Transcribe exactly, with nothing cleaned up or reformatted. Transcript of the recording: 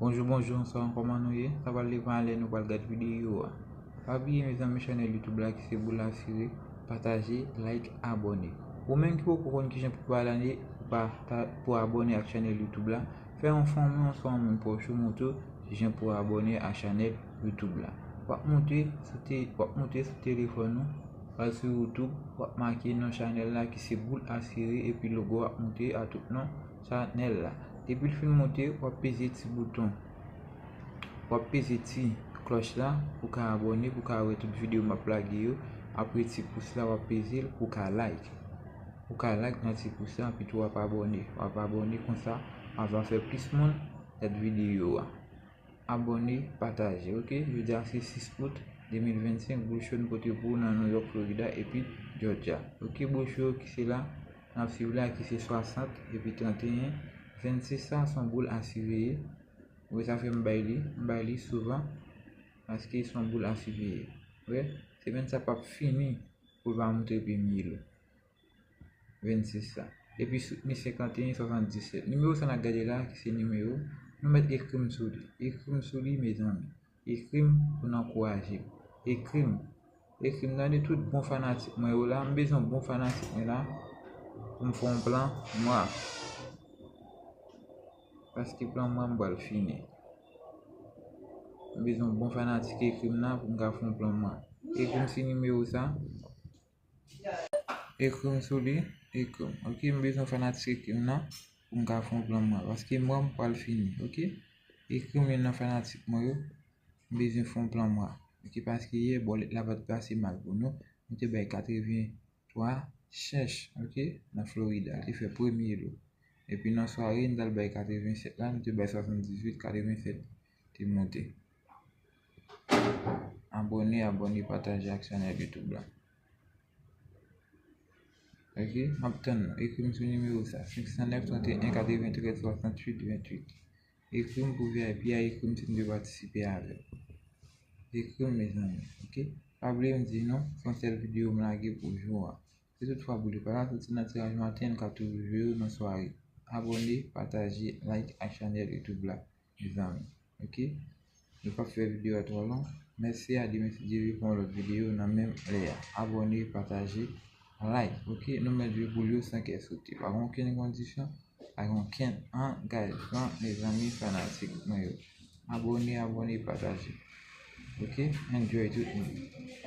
Bonjou, bonjou, bonswa, kòman nou ye? Sa pral depann lè nou pral gad videyo a. Pa bliye, mezanmi, chanèl YouTube la ki se Boul Asire, pataje, like, abòne. Ou menm ki poko konn kijan pou abòne, pou abòne ak chanèl YouTube la, fè yon fanmi oswa yon moun pwòch ou montre kijan pou abòne ak chanèl YouTube la. W ap monte sou te, w ap monte sou telefòn ou, al sou YouTube, w ap make non chanèl la ki se Boul Asire, epi logo a ap monte a tout non chanèl la. Depi l fin monte, w ap peze ti bouton, w ap peze ti klòch la pou ka abòne, pou ka wè tout videyo m ap lage yo. Apre ti pous la, w ap peze l pou ka like. Ou ka like nan ti pous la, epi tou w ap abòne. W ap abòne konsa, w ap fè plis moun gad videyo a. Abòne, pataje, oke? Jodi a se sis out de mil vennsenk, Boul Cho nou pote pou ou nan New York, Florida, epi Georgia. Oke, Boul Cho ki se la, n ap swiv la, ki se swasant epi trannteyen. Vennsis sa, se yon boul asire ye. Ou wè sa fè m bay li, m bay li souvan, paske se yon boul asire ye. Ou wè, semèn sa p ap fini pou l pa montre premye lo. Vennsis sa. Epi sou, ni senkanteyen swasanndisèt. Nimewo sa n ap gade la, ki se nimewo, nou mèt ekri m sou li. Ekri m sou li, mezanmi. Ekri m pou n ankouraje m. Ekri m. Ekri m, tande tout bon fanatik mwen yo la. M bezwen bon fanatik mwen la pou m fè yon plan mwa. Paske plan mwa m pral fini. M bezwen bon fanatik ekri m nan pou m ka fè yon plan mwa. Ekri m sou nimewo sa. Ekri m sou li, ekri m. Oke, m bezwen fanatik ekri m nan pou m ka fè yon plan mwa. Paske mwa m pral fini, oke? Ekri m youn nan fanatik mwen yo, m bezwen fè yon plan mwa. Oke, paske yè, bòlèt la pa t pase mal pou nou. Nou te bay katreven twa chèch, oke, nan Florida. Li te fè premye lo. Epi nan sware, nou t al bay katrevensèt la, nou te bay swasanndizuit, katrevensèt te monte. Abòne, abòne, pataje ak chanèl YouTube la. Oke, m ap tann nou. Ekri m sou nimewo sa, senk san nèf, trannteyen, katreventrèz, swasanntuit, venntuit. Ekri m pou V I P a, ekri m si n vle patisipe avè m. Ekri m, mezanmi, oke? Pa bliye m di nou, se yon sèl videyo m lage pou jou a. Si toutfwa Boul Cho pa la, soti nan tiraj maten, n ka toujou jwe yo nan sware. Abòne, pataje, like ak chanèl YouTube la, mezanmi. Oke? Nou p ap fè videyo a twò long. Mèsi, a demen si Dye vle pou yon lòt videyo nan menm lè a. Abòne, pataje, like. Oke? Nou mèt jwe boul yo san kè sote. Pa gen okenn kondisyon, pa gen okenn angajman, mezanmi, fanatik mwen yo. Abòne, abòne, pataje. Oke? Enjoy tout moun.